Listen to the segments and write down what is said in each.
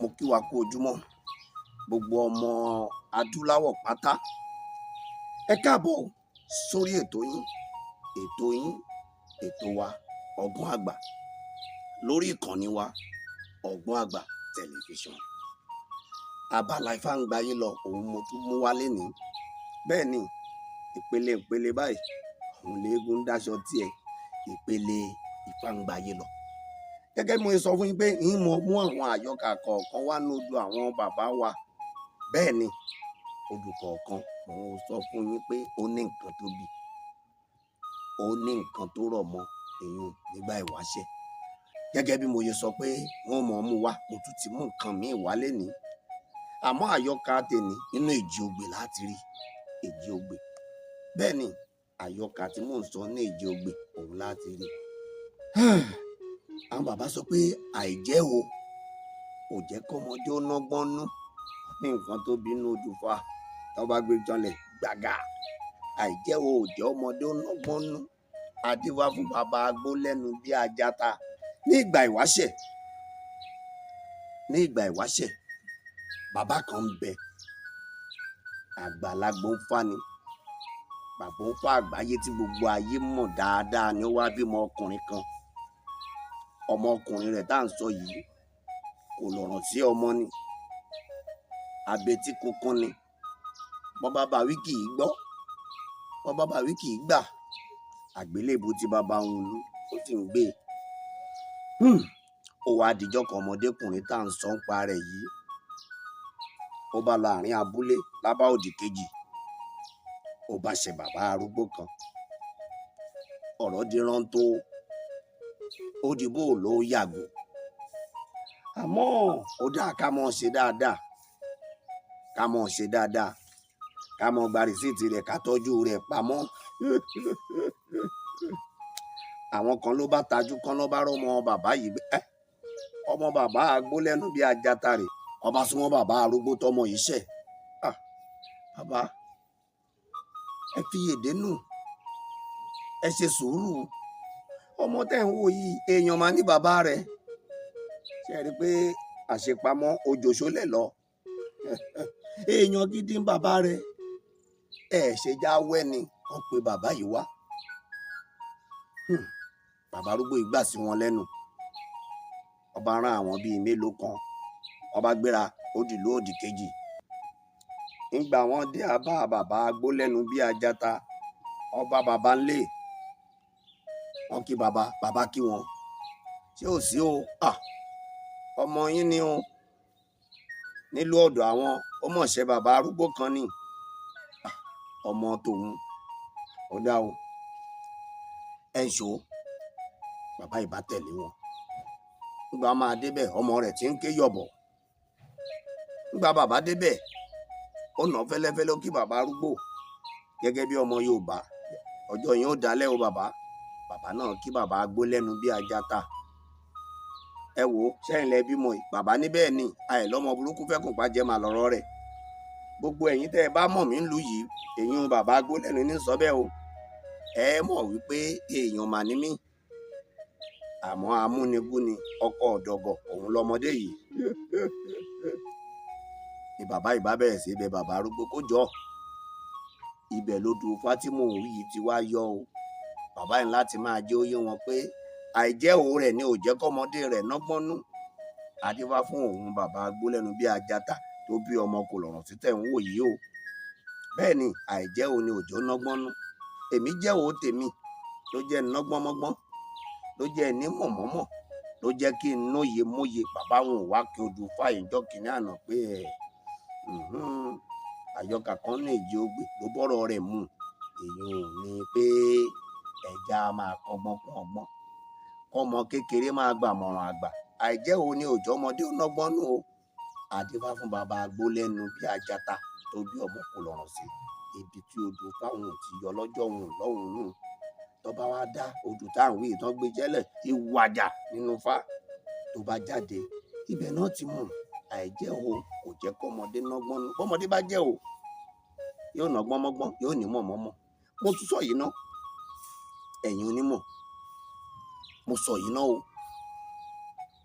Mo kí wa kú ojúmọ́, gbogbo ọmọ adúláwọ̀ pátá. Ẹ káàbọ̀ sórí ètò yín, ètò yín, ètò wa, Ọgbọ́n Àgbà, lórí ìkànnì wa, Ọgbọ́n Àgbà Tẹlifíṣàn. Abala Ifá ń gbayé lọ, òun mo tún mú wá lénìí. Bẹ́ẹ̀ ni, ìpele ìpele báyìí òun léegun ń dáṣọ tiẹ̀, ìpele Ifá ń gbayé lọ. Gẹ́gẹ́ bí mo ṣe sọ fún yín pé ń mọ mú àwọn àyọkà kọ̀ọ̀kan wá ní odò àwọn bàbá wa. Bẹ́ẹ̀ ni, odò kọ̀ọ̀kan mo sọ fún yín pé ó ní nǹkan tó bí, ó ní nǹkan tó rọ̀ mọ́ èyún nígbà ìwáṣẹ̀. Gẹ́gẹ́ bí mo ṣe sọ pé wọ́n mọ̀ ọ́n mú wá, mo tún ti mú nǹkan míì wá lénìí. Àmọ́ àyọkà tèmi nínú Èjì Ogbè láti rí Èjì Ogbè. Bẹ́ẹ̀ ni, àyọkà tí mò ń sọ ní Èjì Ogbè òun láti rí. Àwọn bàbá sọ pé àìjẹ́ o kò jẹ́ kọ́mọdé ó nọ́gbọ́n nú ní nǹkan tó bínú odù fa tó bá gbé janlẹ̀ gbàgà. Àìjẹ́ o ò jẹ́ ọmọdé ó nọ́gbọ́n nú, adífá fún bàbá agbó lẹ́nu bí ajata. Ní ìgbà ìwáṣẹ̀, ní ìgbà ìwáṣẹ̀, bàbá kan ń bẹ, àgbàlagbà ń fá ni, bàbá ń fá àgbáyé tí gbogbo ayé mọ̀ dáadáa ni. Ó wá bímọ ọkùnrin kan. Ọmọkùnrin rẹ̀ tá à ń sọ yìí kò lọ̀rọ̀ sí ọmọ ni, abetí kunkun ni. Bọ́n bá bá wí kì í gbọ́, bọ́n bá bá wí kì í gbà. Àgbélébùú tí bàbá òun lù ó sì ń gbé e. Ó wá dijọ́ kan, ọmọdékùnrin tá à ń sọ ń pa rẹ̀ yìí, ó bá lọ àárín abúlé lábá òdì kejì, ó bá ṣe bàbá arúgbó kan. Ọ̀rọ̀ di rántó, ó di bó ló yàgò. Àmọ́ ó dáa ká mọ̀ ṣe dáadáa, ká mọ̀ ṣe dáadáa, ká mọ̀ gba rìsíìtì rẹ̀, ká tọ́jú rẹ̀ pamọ́. Àwọn kan ló bá tajú kán, ló bá rọ́mọ bàbá yìí, ẹ́ ọmọ bàbá agbólẹ́nu bí ajata rè. Ọba súnmọ́ bàbá arúgbó tọmọ yìí ṣẹ̀. Ah, bàbá, ẹ fi èdè nù, ẹ ṣe sùúrù. Ọmọ tẹ́ ń wò yìí, èèyàn máa ní bàbá rẹ̀. Ṣe rí i pé àṣepamọ́ ojòṣólẹ̀ lọ, èèyàn gidi ń bàbá rẹ̀. Ẹ ṣe já wẹ́ ni wọ́n pe bàbá yìí wá. Bàbá arúgbó yìí gbà sí wọn lẹ́nu. Ọba rán àwọn bíi mélòó kan, ọba gbéra, ó dìlú òdì kejì. Ńgbà wọn dé abá bàbá agbólẹ́nu bí ajata, ọba bàbá ńlé wọn kí bàbá, bàbá kí wọn. Ṣé ò sí o? Ọmọ yín ni o, nílùú ọ̀dọ̀ àwọn, ó mọ̀ ṣe bàbá arúgbó kan ni ọmọ tòun. Ó dá o, ẹ ń ṣó. Bàbá ìbá tẹ̀lé wọn. Nígbà máa débẹ̀, ọmọ rẹ̀ tí ń ké yọ̀bọ̀. Nígbà bàbá débẹ̀, ó nà fẹ́lẹ́fẹ́lẹ́, ó kí bàbá arúgbó gẹ́gẹ́ bí ọmọ Yorùbá. Ọjọ́ yẹn ó dalẹ́ o. Bàbá, bàbá náà kí bàbá agbó lẹ́nu bí ajata. Ẹ wò ó, sẹ́yìn lẹ bímọ yìí? Bàbá ní bẹ́ẹ̀ ni, àìlọ́mọ burúkú fẹ́kùn pàjẹ́ màá lọ́rọ́ rẹ̀. Gbogbo ẹ̀yin tẹ́ ẹ bá mọ̀ mí ń lù yìí, èyí ń bàbá agbó lẹ́nu ní sọ bẹ́ẹ̀ o. Ẹ mọ̀ wípé èèyàn mà ní mí, àmọ́ amúnibúni ọkọ̀ ọ̀dọ̀gọ̀ òun lọmọdé yìí. Ni bàbá ìbá bẹ̀rẹ̀ sí bẹ bàbá arúgbó kó jọ. Ibẹ̀ ló du Fátímọ̀ òun yìí ti wá yọ o. Bàbá yìí láti máa jẹ́ ó yé wọn pé àìjẹ́ òun rẹ̀ ni ò jẹ́ kọ́mọdé rẹ̀ nọ́gbọ́n nú. Adífá fún òun bàbá agbólẹ́nu bí ajata tó bí ọmọ kò lọ̀rọ̀ sí tẹ̀ ń wò yìí o. Bẹ́ẹ̀ ni, àìjẹ́ òun ni òjò nọ́gbọ́n nú. Èmi jẹ́ òun tèmi ló jẹ́ nọ́gbọ́n mọ́gbọ́n, ló jẹ́ ní mọ̀mọ́mọ̀, ló jẹ́ kí n nóye móye. Bàbá wọn ò wá kí odù fáyìnjọ́ kìíní àná pé ẹ̀ àyọkà kan ní Èjì Ogbè ló bọ́rọ̀ rẹ̀ mú. Èyí ò ní pé ẹja máa kọ́gbọ́n kún ọgbọ́n, kọ́mọ kékeré máa gbàmọ̀ràn àgbà. Àìjẹ́ òun ni òjò ọmọdé ó nọ́gbọ́n nú o. Adífá fún bàbá agbólẹ́nu bí ajata tó bí ọmọ kò lọ̀rọ̀ sí. Ibi tí odò fáwọn ò ti yọ lọ́jọ́ òun lọ́hùn nù. Tó bá wá dá odò tá à ń wí ìtàn gbé jẹ́lẹ̀ ìwàjà nínú fá tó bá jáde, ibẹ̀ náà ti mú àìjẹ́ o kò jẹ́ kọ́mọdé nọ́gbọ́n nú. Bọ́mọdé bá jẹ́ o, yóò nọ́gbọ́n mọ́gbọ́n, yóò ní mọ̀mọ́mọ́. Mo tún sọ yìí ná, ẹ̀yin onímọ̀, mo sọ yìí ná o.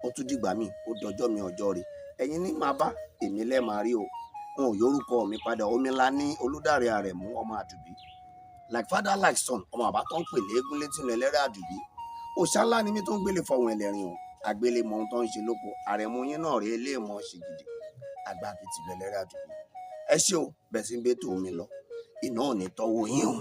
Ó tún dìgbà míì, ó dọjọ́ mi, ọjọ́ rẹ̀. Ẹ̀yin ní máa bá èmi lẹ́ẹ̀ máa rí o. N ò yórúkọ mi padà. Omila ní Olùdarí Àrẹ̀mú ọmọ Àdùbí, like father like son, ọmọ àbá tó ń pè léegun létí ìlú Ẹlẹ́rìí Àdùbí. Òòṣà ńlá ni mí tó ń gbélé fọhùn ẹlẹ́rìn o. Àgbélé mọ ohun tó ń ṣe lóko. Àrẹ̀mú yín náà rí ilé ìmọ̀ ṣe gidi àgbà kìtì ìlú Ẹlẹ́rìí Àdùbí. Ẹ ṣé o, bẹ́ẹ̀ sì ń bẹ́ tó mi lọ, iná ò ní tọ́wọ́ yín o.